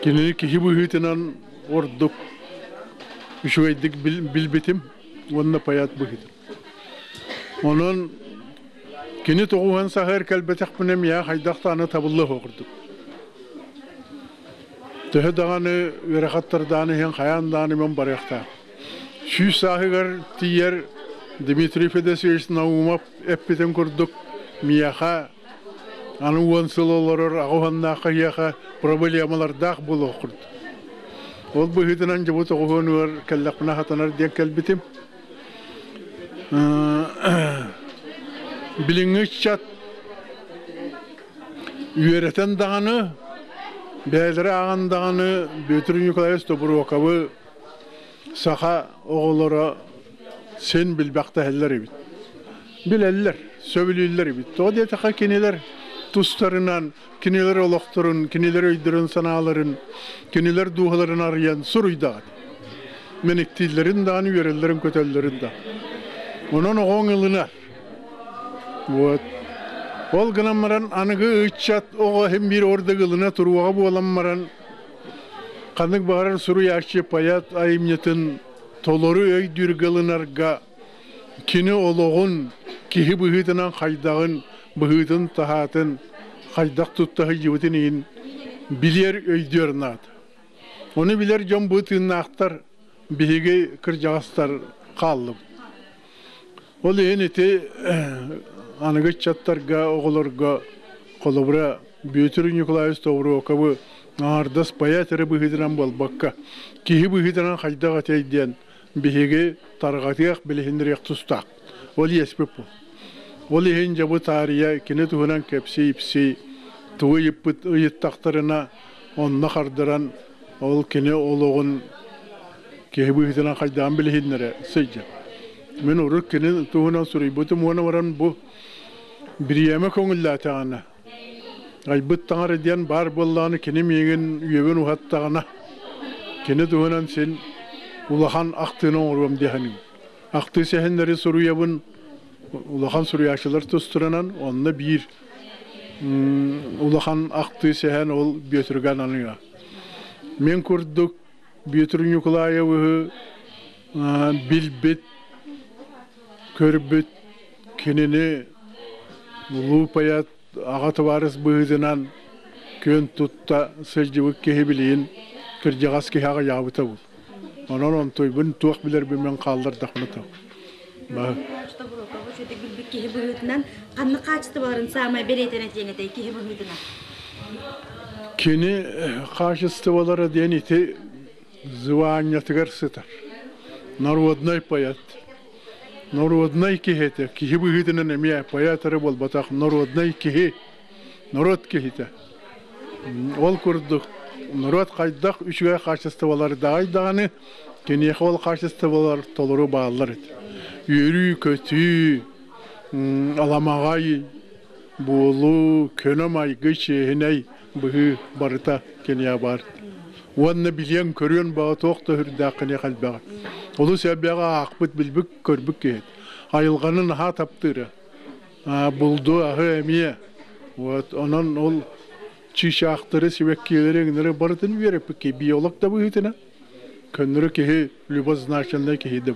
Кинини киһи быһыытынан ордук үчүгэйдик билбитим уонна поэт быһыытын. Онон кини тоҕуһан саһыар кэлбэтэхпинэ миэхэ хайдах даҕаны табыллыах курдук. Төһө даҕаны ыарахаттардаан иһин хайаан даҕаны мен барыахтаах. 100 сааһыгар тиийэр Дмитрий Федосеевич Наумов эппитин курдук миэхэ аны 10 сыл олорор аҕа уһаннаах киһиэхэ проблемалардаах буолуох курдук. Ол быһыытынан дьыбы тоҕуһуонугар кэллэхпинэ хатанар диэн кэлбитим. Билиҥҥи ыччат үөрэтэн даҕаны, бэйэлэрэ ааҕан даҕаны Бүөтүр Николаевич Тобуруокабы саха оҕолоро син билбэхтэһэллэр эбит. Билэллэр, сөбүлүүллэр эбит. Тоҕо диэтэххэ кинилэр тустарынан, кинилэр олохторун, кинилэр өйдөрүн-санааларын, кинилэр дууһаларын арыйан суруйдаҕыт. Мэниктииллэрин даҕаны, үөрэллэрин-көтөллөрүн да. Онон оҕоҥ ылынар. Вот. Ол гынан баран аныгы ыччат оҕо иһин биир ордук ылына туруоҕа буолан баран ханнык баҕарар суруйааччы поэт айымньытын толору өйдүүргэ ылынарга кини олоҕун киһи быһыытынан хайдаҕын, быһыытын-таһаатын хайдах тутта сылдьыбытын иһин билиэр өйдүөр наада. Ону билэр дьон бу тыыннаахтар биһиги кырдьаҕастар хааллыбыт. Ол иһин ити аныгы ыччаттарга, оҕолорго холобура Бүөтүр Николаевич Тобуруокабы аҥаардас поэт эрэ быһыытынан буолбакка, киһи быһыытынан хайдах этэй диэн биһиги тарҕатыах, билиһиннэриэх тустаах. Ол иэспит бу. Ол иһин дьэ бу таарыйа кини туһунан кэпсии-ипсии, тугу ыйыппыт ыйыттахтарына онно хардаран ол кини олоҕун киһи быһыытынан хайдаҕын билиһиннэрэ сылдьар. Мин урут кини туһунан суруйбутум уонна баран бу бириэмэ көҥүллээтэҕинэ айбыт таҥара диэн баар буоллаҕына кини миигин үйэбин уһаттаҕына кини туһунан син улахан ахтыыны оҥоруом диэхиним. Ахтыы сэһэннэри суруйабын улахан суруйааччылар тустарынан онно биир улахан ахтыы сэһэн ол Бүөтүргэ ананыа. Мин курдук Бүөтүр Ньукулаайабыһы билбит, көрбүт кинини улуу поэт аҕа табаарыс быһыытынан күөн тутта сылдьыбыт киһи билигин кырдьаҕас киһи аҕыйаабыта бул. Онон онтуйбун туох билэрбин мен хааллардахпына то. Билбит киһи быһыытынан ханнык хаачыстыбаларын саамай бэлиэтэнэ диэн этэй киһи быһыытынан? Кини хаачыстыбалара диэн ити званиятыгар сытар. Народнай поэт. Народнай киһи этэ. Киһи быһыытынан эмиэ поэт эрэ буолбатах, народнай киһи. Норуот киһитэ. Ол курдук норуот хайдах үчүгэй хаачыстыбалардааҕый даҕаны, киниэхэ ол хаачыстыбалар толору бааллар этэ. Үөрүү-көтүү, аламаҕай буолуу, көнө майгы, чиэһинэй быһыы барыта киниэхэ баар. Уонна билиэн-көрүөн баҕа туох да сүрдээх киниэхэ элбэҕэ. Олус элбэҕи аахпыт, билбит, көрбүт киһи. Айылҕаны наһаа таптыыра. Булду, аһы эмиэ. Вот, онон ол чыычаахтары, сибэккилэри, эҥиннэри барытын үөрэппит киһи. Биолог да быһыытынан. Көннөрү киһи любознательнай киһи да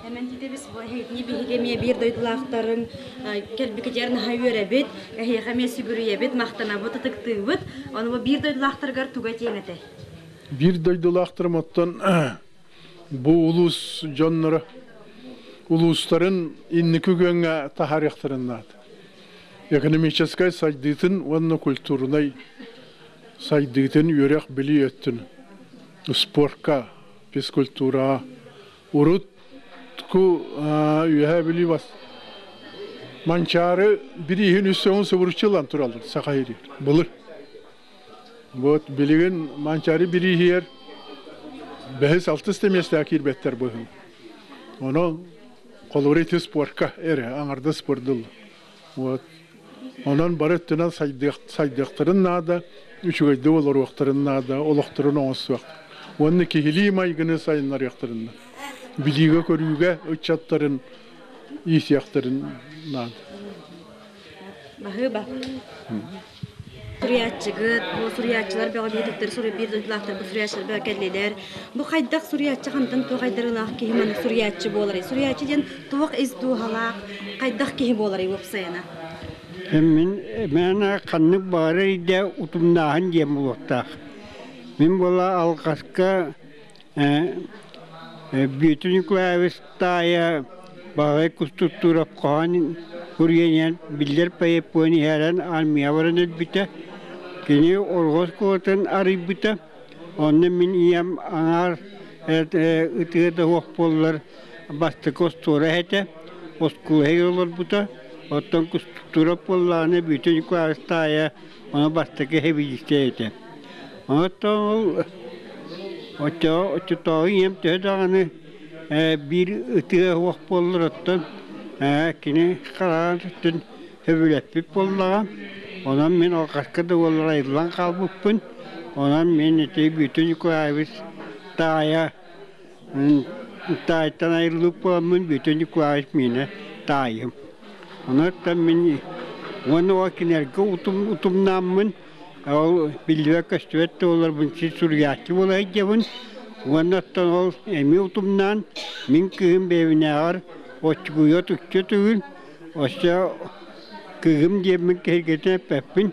Эмэн титэбис бу эһигини биһиги эмиэ биир дойдулаахтарын кэлбикитигэр наһаа үөрэбит, эһиэхэ эмиэ сүгүрүйэбит, махтанабыт, ытыктыыбыт. Ону бу биир дойдулаахтаргар тугу этиэҥ этэй? Биир дойдулаахтарым оттон бу улуус дьонноро улуустарын инники күөҥҥэ таһаарыахтарын наада. Экономическай сайдыытын уонна культурнай сайдыытын үөрэх-билии өттүн спорка, физкультураҕа урутку Үөһээ Бүлүү бас Манчаары бирииһин үс сөҥүн субуруччу ылан тураллар Саха сиригэр былыр. Вот билигин Манчаары бирииһигэр бэһис алтыс да миэстэҕэ киирбэттэр быһыы. Онон холобура ити спорка эрэ аҥардас спордулла. Вот. Онон бары өттүнэн сайдыахтарын наада, үчүгэйдик олоруохтарын наада, олохторун оҥостуох. Уонна киһилии майгыны сайыннарыахтарын наада. Билиигэ-көрүүгэ ыччаттарын иитиэхтэрин наада. Баһыыба. Суруйааччыгыт, бу суруйааччылар бөҕө биһиттэр суруй биир дойдулаахтар бу суруйааччылар бөҕө кэллилэр. Бу хайдах суруйааччы хантан туох айдарыылаах киһи маннык суруйааччы буоларый? Суруйааччы диэн туох ис дууһалаах, хайдах киһи буоларый уопсайына? Мин мээнэ ханнык баҕарар идэ утумнааһын диэн буолуохтаах. Мин буола алҕаска Бүөтүр Николаевич таайа Баҕай Кустуктуров хоһоон суруйан биллэр поэт буолан иһэрэн армия баран өлбүтэ. Кини Орҕос куоратын арыйбыта. Онно мин ийэм аҥаар ытыа да суох буоллар бастакы остуора этэ. Оскуолаһыгар олорбута. Оттон Кустуктуров буоллаҕына Бүөтүр Николаевич таайа ону бастакы эбийиэккэ этэ. Оттон ол оччотооҕу ийэм төһө даҕаны биир ытыа суох буоллар оттон кини хараҕын өттүн сөбүлэппит буоллаҕа. Онон мин алҕаска да буоллар айыллан хаалбыппын. Онон мин ити Бүөтүр Николаевич таайа таайтан айыллыбыт буоламмын Бүөтүр Николаевич миэнэ таайым. Онон мин уонна ол кинилэргэ утумнааммын ол биллибэт-көстүбэт да буолларбын син суруйааччы буола сылдьабын. Уонна оттон ол эмиэ утумнаан мин кыыһым бэйэбинээҕэр оччугуйа отучча төгүл өссө кыыһым диэммин киһиргэтэн эппэппин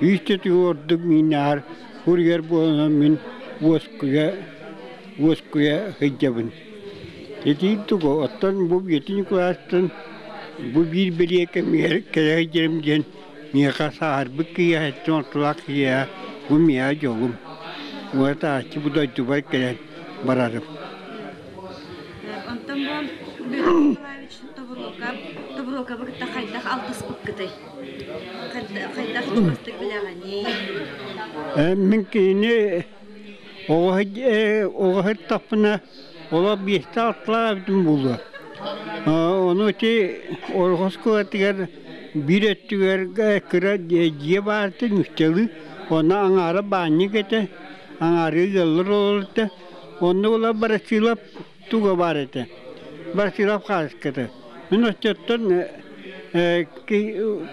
үс да төгүл ордук мииннээҕэр суруйар буолан мин уоскуйа уоскуйа сылдьабын. Ити тугу оттон бу Бүөтүр Ньукулаастан бу биир бэлиэ кэмигэр кэлэ сылдьарым диэн миэхэ сааһырбыт киһиэхэ эттэн ортолоох киһиэхэ бу миэхэ дьолум. Уотааччы бу дойдубар кэлэн барарым. Онтон бу Бүөтүр Николаевич Тобуруокап Тобуруокабы кытта хайдах алтыспыккытый? Хайдах чугастык билэҕиний? Мин кинини Оҕо сыттахпына олох биэстэ алталаах эбитим буолуо. Ону ити Орҕос куоратыгар биир өттүгэр кыра дьиэ баар этэ нууччалыы, онно аҥаара баанньык этэ, аҥаары ыаллар олорор этэ. Онно ыла Барасилов туга баар этэ, Барасилов хааската. Мин оччоттон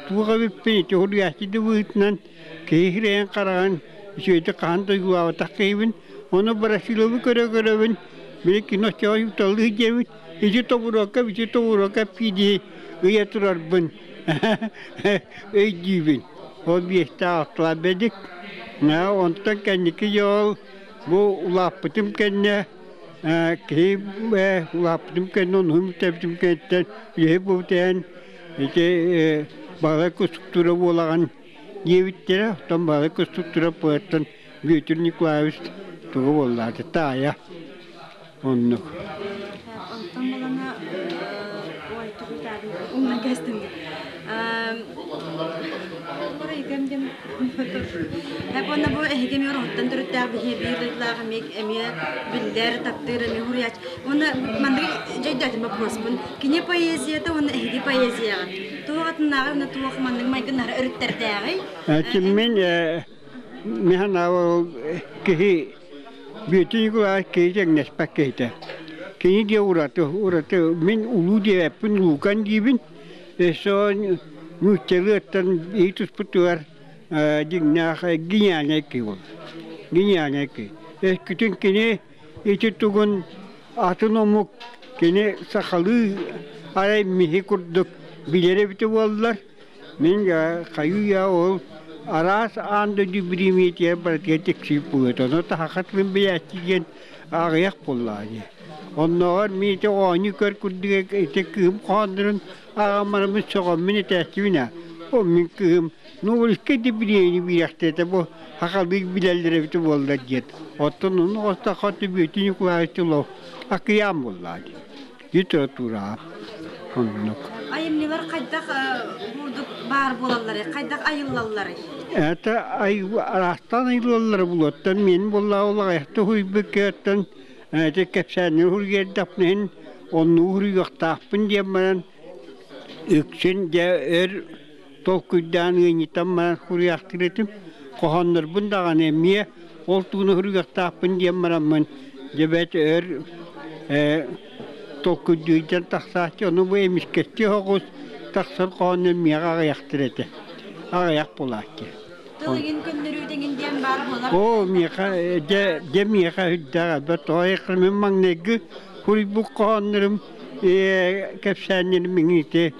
туох эбиппин ити суруйааччы да быһыытынан Киһи сирэйин-хараҕын үчүгэйдик хаһан да ойуулаабатах киһибин. Ону Брасиловы көрө-көрөбүн, били кино оччоҕо юталлыы диэбит, ити тобуруокка, ити тобуруокка пиди ыйа турарбын өйдүүбүн. Ол биэстээх алталаах бэдик. Онтон кэнники дьол бу улааппытым кэннэ киһи улааппытым кэннэ онуһум бүтэбитим кэнниттэн үөһэ буолбут ити балай кустуктуура буолаҕын диэбиттэрэ, оттон бары кыстык поэттан Бүөтүр Николаевич тугу буоллаата таайа оннук. Онтон балана ой тугутаабын умнан кэстим. Уонна бу эһиги эмиэ ороһуттан төрүттээх биһи биир дойдулаах эмиэ эмиэ биллэр, таптыыр эмиэ хуруйаач. Уонна маннык дьойдоотум боппуруоспун. Кини поэзията уонна эһиги поэзияҕыт. Туох атыннааҕый уонна туох маннык майгыннары өрүттэрдээҕий? Мин мин ол киһи Бүөтүр Николаевич киһи тэҥнэспэт киһитэ. Кини диэ ураты, ураты мин улуу диэбэппин, улуукан диибин. Өссө нууччалыаттан иһи туспутугар дьиҥнээх гениальнай киһи буолар. Гениальнай киһи. Өскүтүн кини ити тугун атын омук кини сахалыы арай миһи курдук билэр эбитэ буоллар, мин хайыы-үйэ ол араас аан дойду бириэмийэтигэр барытыгар тиксибит буолуо. Ону саха тылын билээччи диэн аҕыйах буоллаҕа дии. Оннооҕор мин ити оонньуу көр курдук ити кыыһым хоһооннорун ааҕан бараммын сөҕөммүн этээччибин ээ. Ол мин кыыһым Нобелевскай да бириэмийэни биэриэхтэрэ бу сахалыы билэллэр эбитэ буоллар диэн. Оттон ону оҕустахха Бүөтүр Николаевич Тылов акыйаан буоллаҕа дии. Литератураҕа оннук. Айымньылар хайдах бурдук баар буолалларый, хайдах айыллалларый? Это араастаан айыллаллара булуоттан мин буоллаҕа улаҕайахта уһуйбуккаттан ити кэпсээннэри уһуйгэрдэхпинэ оннугу уһуйуохтаахпын диэн баран үксүн дьэ өр толкуйдаан ыанньытан баран суруйаахтыыр этим. Хоһооннорбун даҕаны эмиэ ол тууну суруйуохтаахпын диэн бараммын дьэ бэт өр толкуйдуйдан тахсааччы ону бу эмискэччи соҕус тахсар хоһооннор миэхэ аҕыйахтар этэ. Аҕыйах буолааччы. Тыл игин көннөрүү деңин диэн баар буолар. Оо, миэхэ дьэ, дьэ миэхэ үрдээх элбэх тоҕо мин маҥнайгы суруйбут хоһооннорум кэпсээннэрим ити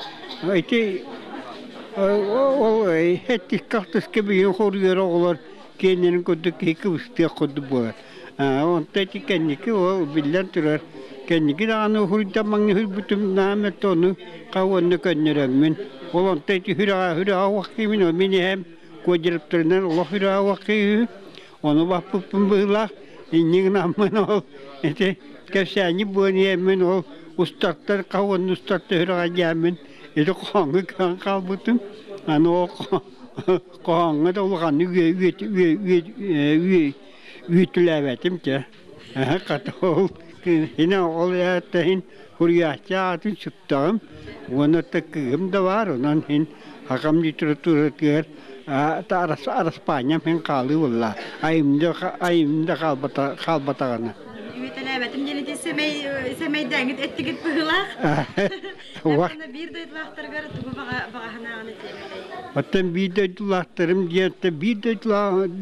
ити ол эттиккэ-ахтыска билигин хоруйар оҕолор киэннэрин курдук киһи кыбыстыах курдук буолар. Онто ити кэнники ол биллэн турар кэнники даҕаны уһуйда маҥнай уһуйбутум наам өттө ону уонна көннөрөммүн ол онто ити сүрэҕэ сүрэҕэ уох киһибин ол мин эһэм куодьарыктарынан олох сүрэҕэ уох киһи ону баппыппын быһыылаах инньэ гынаммын ол ити кэпсээни буон иһэммин ол устартан уонна устарта сүрэҕэ дьээммин ити хоһооҥҥо кыһан хаалбытым аны ол хоһооҥҥо да улаханнык үөтүлээбэтим чэ хата ол ини ол иһин суруйааччы аатын сүктэҕим уонна кыыһым да баар онон иһин хакам литературатыгар араспаанньам иһин хаалыы буолла айымньы айымньы хаалбатаҕына Үөтэлээбэтим диэн ити сэмэй сэмэйдээҥит эттигит быһыылаах. Биир дойдулаахтаргар тугу баҕаһынааҕын этиэҥ Оттон биир дойдулаахтарым диэн биир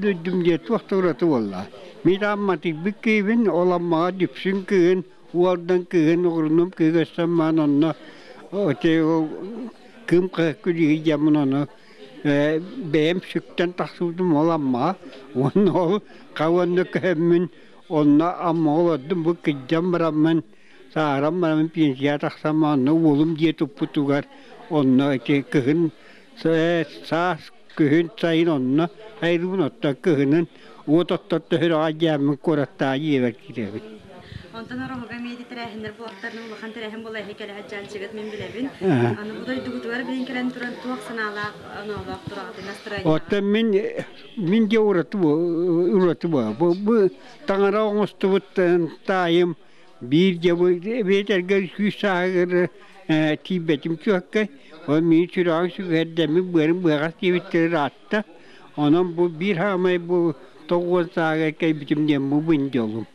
дойдум диэн туох да ураты буолла. Мин Амматыйбыт киһибин, ол Аммаҕа Дүпсүн кыыһын, Уолдан кыыһын, Угурунум кыыһы маан онно кыым күлүһү дьаммын ону бэйэм сүктэн тахсыбытым ол Аммаҕа. Уонна ол хауанна көһөммүн онно Аммаҕа олордум бу кыдьан бараммын сааран бараммын пенсияҕа тахсан онно уолум дьиэ туппутугар онно ити кыһын саас күһүн сайын онно айылыбын оттон кыһынын уот оттор төһөрөҕө дьээммин куораттааҕы дьиэбэр киирэбин. Онтон ороһуга эмиэ тэрээһиннэр буолтарын улахан тэрээһин буола эһи кэлэ сылдьааччыгыт мин билэбин. Аны бу дойдугутугар билин кэлэн туран туох санаалаах оноолоох тураҕытын настроениеҕа? Оттон мин мин дьэ ураты ураты бу бу таҥара оҥостубут таайым биир дьэ бу эбиэтэргэ сүүс сааһыгар тиийбэтим чуоккай ол миин сүрэҕим сүгэрдэммит быарым быаҕас диэбиттэрэ ыраатта онон бу биир хаамай бу 90 сааһыгар кэлбитим диэн бу бындьолум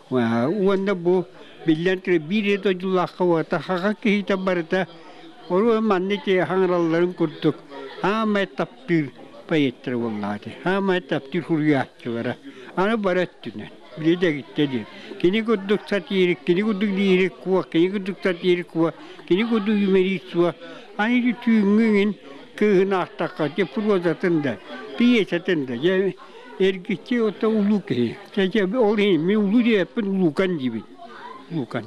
уонна бу биллэн турар биир эрэ дойдулаахха уота хаха киһитэ барыта оруо манна ити хаҥыралларын курдук хаамай таптыыр поэттара буоллаҕа хаамай таптыыр суруйааччылара аны бары өттүнэн били дэгиттэ диэн кини курдук сатирик кини курдук лирик куо кини курдук сатирик куо кини курдук юморист суо аны ити түүҥҥү иҥин кыыһын аахтахха дьэ прозатын да пьесатын да дьэ эргиччи оттон улуу киһи ол иһин мин улуу диэппин улуукан диибин улуукан.